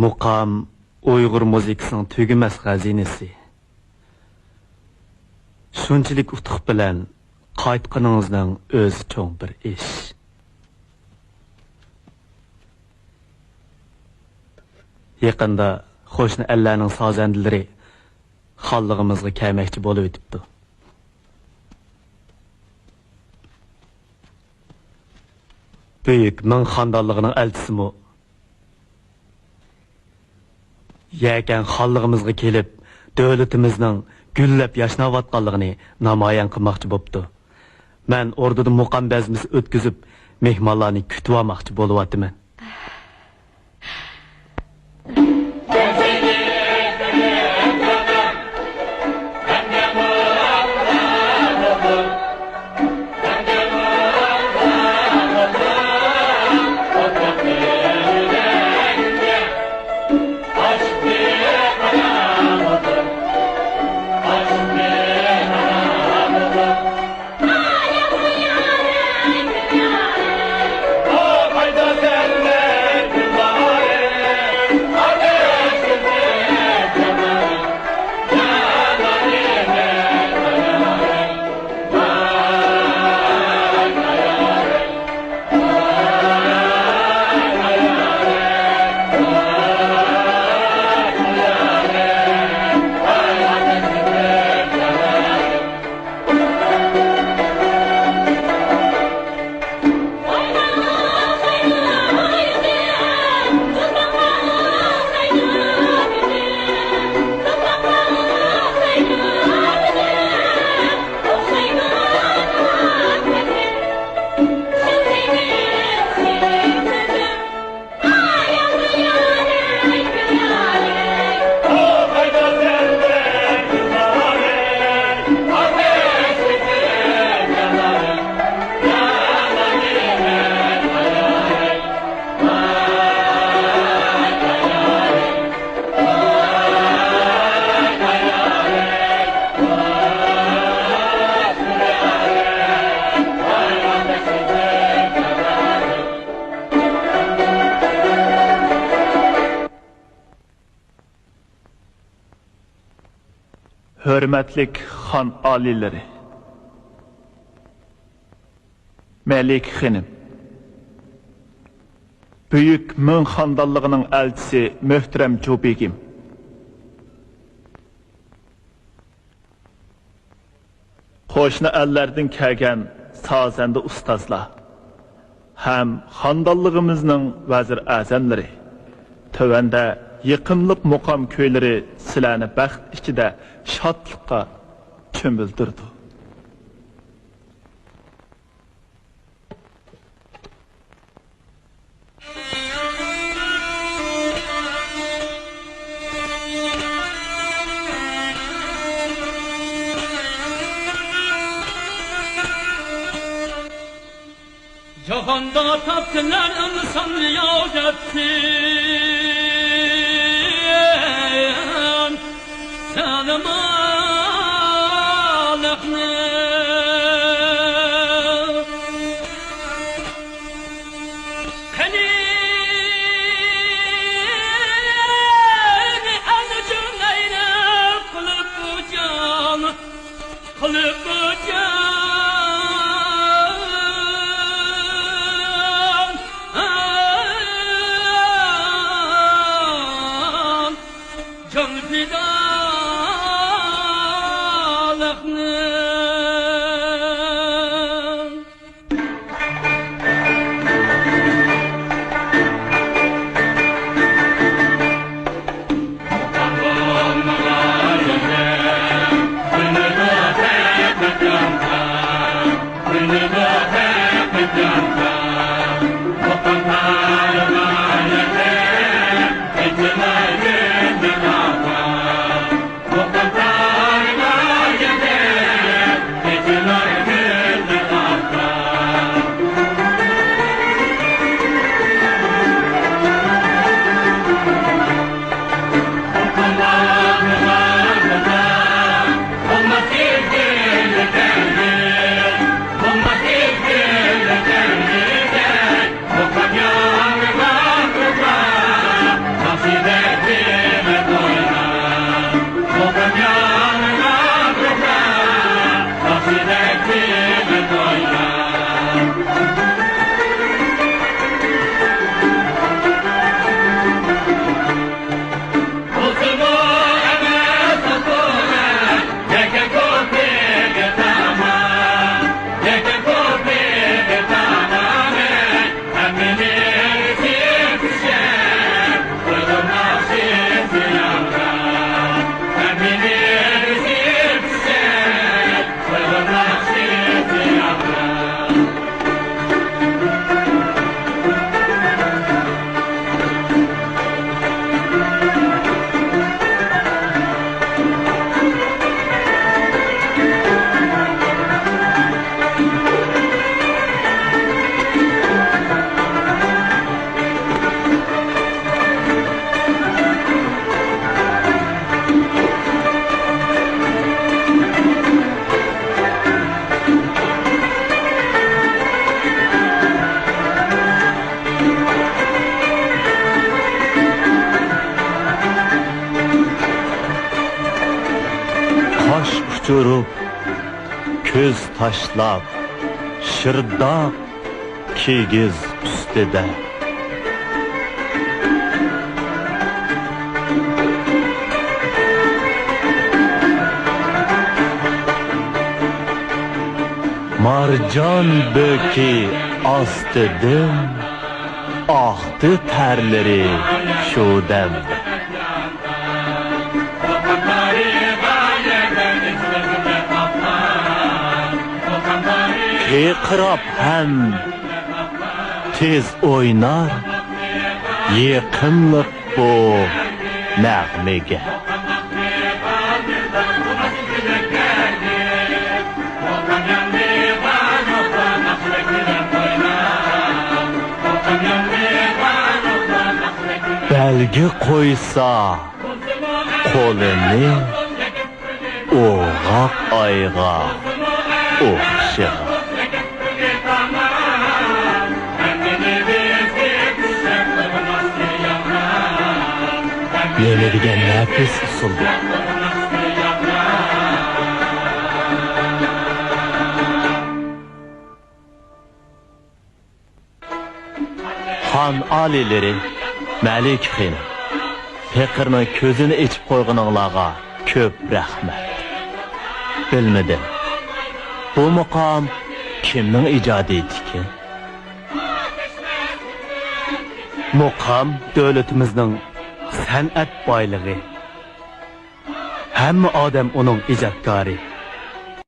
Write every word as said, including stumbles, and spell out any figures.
مۇقام ئۇيغۇر مۇزىكىسىنىڭ تۈگىمەس خەزىنىسى. شۇنچىلىك ئۇتۇق بىلەن قايتقىنىڭىزنىڭ ئۆزى چوڭ بىر ئىش. يېقىندا قوشنا ئەللەرنىڭ سازەندىلىرى خانلىقىمىزغا كەلمەكچى بولۇۋېتىپتۇ. بۈيۈك مىڭ خاندانلىقىنىڭ ئەلچىسىمۇ يەكەن خانلىقىمىزغا كېلىپ، دۆلىتىمىزنىڭ گۈللەپ ياشناۋاتقانلىقىنى نامايان قىلماقچى بوپتۇ. مەن ئوردىدا مۇقام بەزمىسى ئۆتكۈزۈپ، مېھمانلارنى كۈتۈۋالماقچى بولۇۋاتىمەن. ھۆرمەتلىك خان ئالىيلىرى، مەلىكە خېنىم، بۈيۈك مىڭ خاندانلىقىنىڭ ئەلچىسى مۆھتەرەم جۇ بېگىم، قوشنا ئەللەردىن كەلگەن سازەندە ئۇستازلار ھەم خاندانلىقىمىزنىڭ ۋەزىر ئەزەملىرى، تۆۋەندە يېقىملىق مۇقام كۈيلىرى سىلەرنى بەخت ئىچىدە شادلىققا چۆمۈلدۈرىدۇ. جاھاندا تاپتىلار ئىنسان ياۋ دەپتى. زالىملىقنى. قېنى ئەنە جۈڭ ئەينەپ قىلىپ بۇ جان، قىلىپ بۇ جان. جان پىدالىقنى. جۇرۇپ، كۆز تاشلاپ، شىرداق كىگىز ئۈستىدە. مارجان بۆكى ئاستىدىن ئاقتى تەرلىرى شۇ دەم. قىرقىراپ ھەم تېز ئوينار يېقىملىق بۇ نەغمىگە. بەلگە قويسا قولىنى ئوغاق ئايغا ئوخشىغان. نېمە دېگەن نەپىس ئۇسۇل بۇ! خان ئالىيلىرى، مەلىكە خېنىم، پېقىرنىڭ كۆزىنى ئېچىپ قويغىنىڭلارغا كۆپ رەھمەت. بىلمىدىم، بۇ مۇقام كىمنىڭ ئىجادىيىتىكىن؟ مۇقام دۆلىتىمىزنىڭ سەنئەت بايلىقى. ھەممە ئادەم ئۇنىڭ ئىجادكارى.